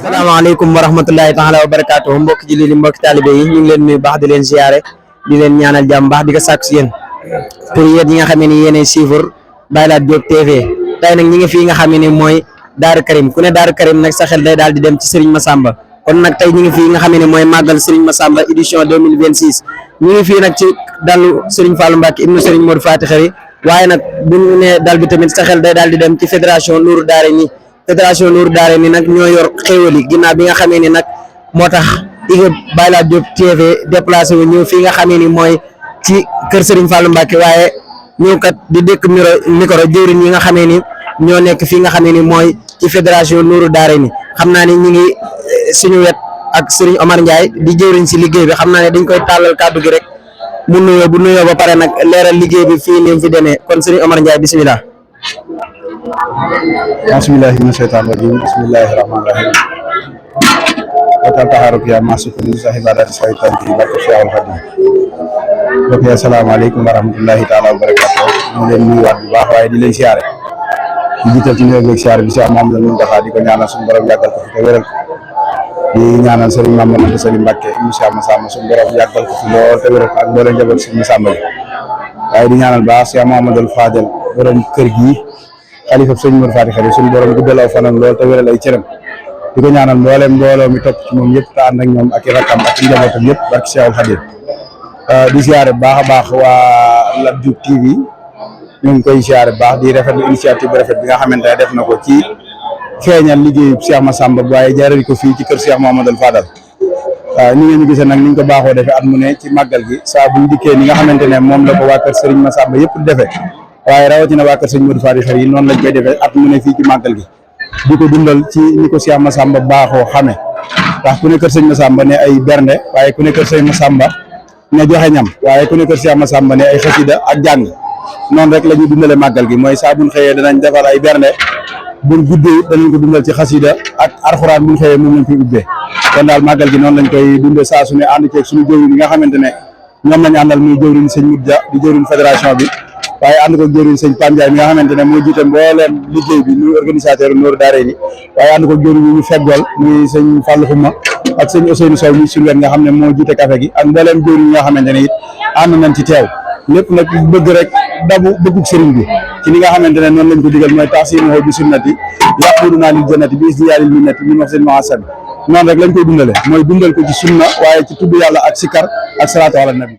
Assalamualaikum warahmatullahi taala wabarakatuh. Mbokk ji li mbokk talibé yi ñu ngi leen nuyu baax di leen ziaré di leen ñaanal jàmm baax di ko sàkku ci yéen pour yéen ñi nga xamé ni yéenay suivre Baye Lat Diop TV tay nak ñi nga fi nga xamé ni moy Daaru Karim ku ne Daaru Karim nak sa xel day daal di dem ci Serigne Massamba kon nak tay ñi nga fi nga xamé ni moy magal Serigne Massamba édition 2026 ñi ngi fi nak ci dalu Serigne Fallou Mbacke ibnu Serigne Modou Fati Khari waye nak bu ñu ne dal bi tamit sa xel day daal di dem ci fédération Nourou Darayni fédération Nourou Darayni nag ñoo yor xéwal yi ginnaaw bi nga xamee ni nag moo tax équipe Baye Lat Diop TV déplacé wu ñëw fii nga xamee ni mooy ci kër Serigne Fallou Mbacke waaye ñëw kat di dékk micro jëwriñ yi nga xamee ni ñoo nekk fii nga xamee ni mooy ci fédération Nourou Darayni xam naa ni ñu ngi suñu wet ak Serigne Omar Ndiaye di jëwriñ si liggéey bi xam naa ne dañ koy tàllal kàddu gi rek mu nuyoo bu nuyoo ba pare nag leeral liggéey bi fii ni mu fi demee kon Serigne Omar Ndiaye bisimilah. Bismillahi mina shaytaani rajiim bismillahi rahmaani rahiim wakal taxaruk ya masukuni sahibadati saytan bi barke Cheikhul Khadim ok asalaamaaleykum wa rahmatullahi taala wa barakatuh ñu leen nuyuwaat bu baax waaye di leen siyaare di jiital ci nuyoo beeg siyaare bi Cheikh Mamadou Mountakha di ko ñaanal suñu borom yàggal ko fi te wéral ko di ñaanal Serigne Mamadou Salim Mbacke ibnu Cheikh Massamba suñu borom yàggal ko fi lool te wéral ko ak mboolem njaboot Serigne Massamba waaye di ñaanal baax Cheikh Mamadou Fadel borom kër gi xalifa sëñ Modou Fati Khari suñu borom guddalaw fanam lool te wéral ay cëram di ko ñaanal mbooloo mi topp ci moom yëpp te ànd ak ñoom ak i rakkam ak i njabootam yëpp barke Cheikhul Khadim di siyaare bu baax a baax waa Lat Diop TV ñu ngi koy siyaare bu baax di rafetlu initiative bu rafet bi nga xamante ne def na ko ci feeñal liggéeyu Cheikh Massamba waaye jaarale ko fii ci kër Cheikh Mouhamadoul Fadal ni ngeen ñu gisee nag ni ñu ko baaxoo defee at mu ne ci màggal gi saa buñ dikkee ni nga xamante ne moom la ko waa kër Serigne Massamba yëpp di defee waaye rawatina waa kër sëñ Modou Fati Khari yi noonu lañ koy defee at mu ne fii ci màggal gi di ko dundal ci ni ko Cheikh Massamba baaxoo xame ndax ku ne kër sëñ Massamba ne ay bernde waaye ku ne kër sëñ Massamba ne joxe ñam waaye ku ne kër Cheikh Massamba ne ay xasida ak jàng noonu rek la ñuy dundale màggal gi mooy saa buñ xëyee danañ defar ay bernde buñ guddee danañ ko dundal ci xasida ak arxuraan buñ xëyee moom lañ koy ubbee kon daal màggal gi noonu lañ koy dundee saa su ne ànd ceeg suñu jëwriñ yi nga xamante ne ñoom lañ àndal muy jëwriñ sëñ Mudja di jëwriñ fédération bi waaye ànd ko jëwriñ sëñ Pam Ndiaye mi nga xamante ne moo jiite mbooleem liggéey bi muy organisateur Nourou Darayni waaye ànd ko jëwriñ yi ñu feggool muy sëñ Fallou Xuma ak sëñ Ousseynou Sow mi suñu wet nga xam ne moo jiite café gi ak mbooleem jëwriñ yi nga xamante ne it ànd nañ ci teew lépp nag bëgg rek dabu bëggug sëriñ bi ci li nga xamante ne noonu lañ ko digal mooy taxsimuhu bi sunnati yaquduna lil jannati bi isdiyaalil minnati min wax seen muhassab noonu rek lañ koy dundale mooy dundal ko ci sunna waaye ci tudd yàlla ak sikar ak salaatu ala nabi